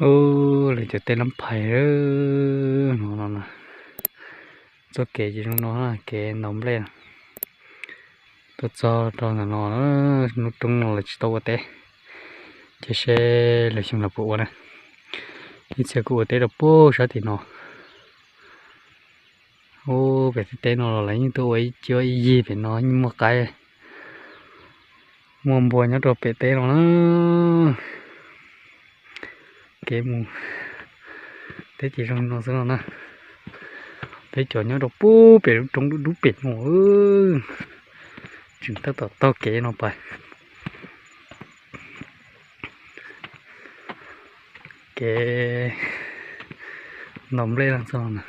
Ub, lawv cov teb nab phais no no. Txoj kev ces zoo no, kev ntaus nplej. Tuaj txog rau ntawm no, lub roob no lawv tsis tau ua teb, ces seb lwm xyoo lawv puas ua na. Ib txhia kuj ua teb rau puag sab tim no. Ub, pem teb no los lawv yeej tuaj ua ib cuab ib yig pem no yeej muaj qaib, muaj npua nyob rau pem teb no na. Kev mus teb ces zoo no xwb no na. Peb cov nyob rau puag pem lub roob dub dub pem no, tseem tab tom taug kev no pais. Kev ntaus nplej no txog no na.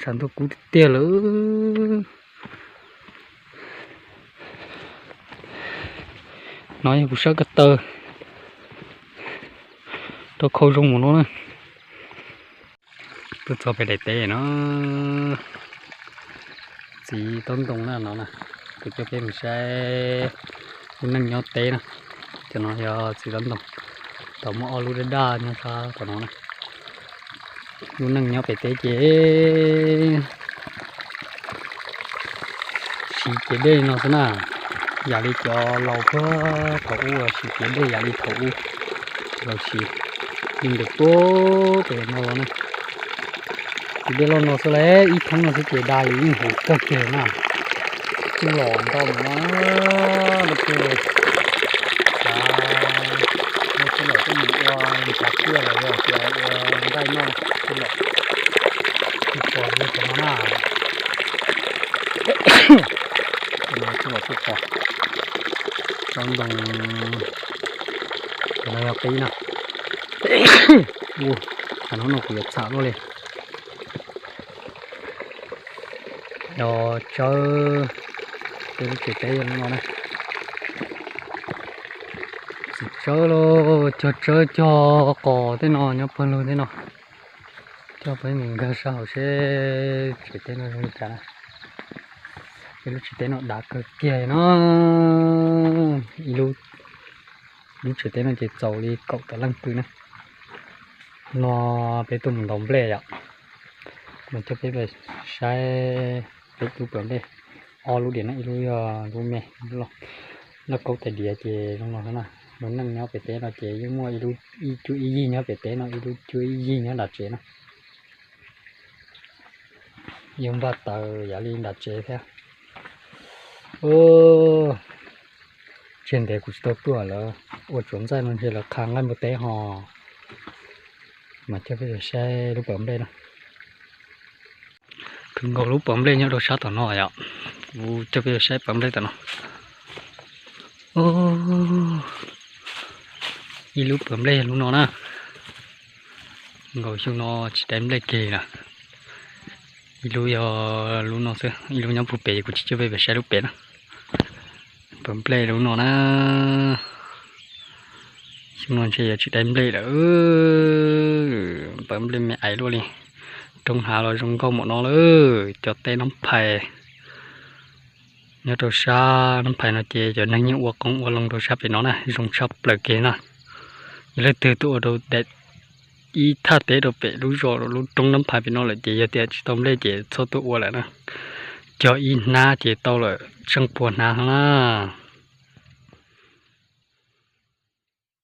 Tshav ntuj kub tiag tiag lawm. No yog kuv sab ko taw rau khau zoo mus no na. Tuaj txog pem daim teb no, txiv taub ntoo na no na. Kuv coj peb mus saib lub neej nyob teb na. Cov no yog txiv taub ntoo, tau muaj ob lub daj daj nyob sab tom no na. Lub neej nyob pem teb ces siv ciav dej no xwb na. Yam li cov laus puag thaum ub siv ciav dej yam li thaum ub, laus siv li ntawm puag pem no los na. Ces dej loj no xwb lawm, ib theeb no xwb ces dag yeej huv kawg kiag na. Txuj lom nto mus no, no ces xav muaj txuj lom tuaj mus ua xav tiaj los yog tias ua nqaij noj txuj lom. Txuj pos li cov no na. Txuj lom txuj pos, tau ntoo, cov no yog qib na. Ua, hnub no kuv yuav txham luaj li. Yog tsawb, peb lub tsev teb yog no na. Txiv tsawb los cog tsawb cog qos tej no nyob pawg lug tej no. Coj peb mus nkag sab hauv seb tsev teb no zoo li cas na. Peb lub tsev teb no dav kawg kiag no. Ib lub, lub tsev teb no ces txaus li kaum tawm leej pw na. No peb tuaj mus ntaus nplej yom. Mas coj peb saib peb lub pas nplej, ob lub diam na, ib lub yog lub me, lub loj, loj kaub tais diav ces zoo no xwb na. Lub neej nyob pem teb no ces yeej muaj ib lub, ib cuab ib yig nyob pem teb no, ib lub cuab ib yig nyob nram tsev na. Yeej npaj taws yam li nram tsev thiab. Tseg ntev kuv tsis tau tuaj lawm, ua tsuav ntxaij no ntshe lawv qha nqaij npua teb ho. Mas coj peb saib lub pas nplej no. Kawg nkaus lub pas nplej nyob rau sab tom no yom. Kuv coj peb saib pas nplej tom no. Ib lub pas nplej yog lub no na. Nkaus xyoo no tsis dai nplej kiag na. Ib lub yog lub no xwb, ib lub nyob puag pem, kuv tsis coj peb pem saib lub pem na. Pas nplej lub no na. Xyoo no ntshe yuav tsis dai nplej lawm. Pas nplej me ais luaj li. Roob hav los zoo nkauj npaum no lawm, cov teb noob phais nyob rau sab noob phais no ces cov neeg yeej ua qoob ua loo rau sab pem no na, zoo tshaj plaws kiag na. Yog leej twg tuaj ua rau daim ib thaj teb rau pem lub zos lub roob noob phais pem no lawm ces yog tias tsis tau nplej ces txhob tuaj ua lawm na. Cog ib hnab ces tau lawm, tsheej puag hnab na.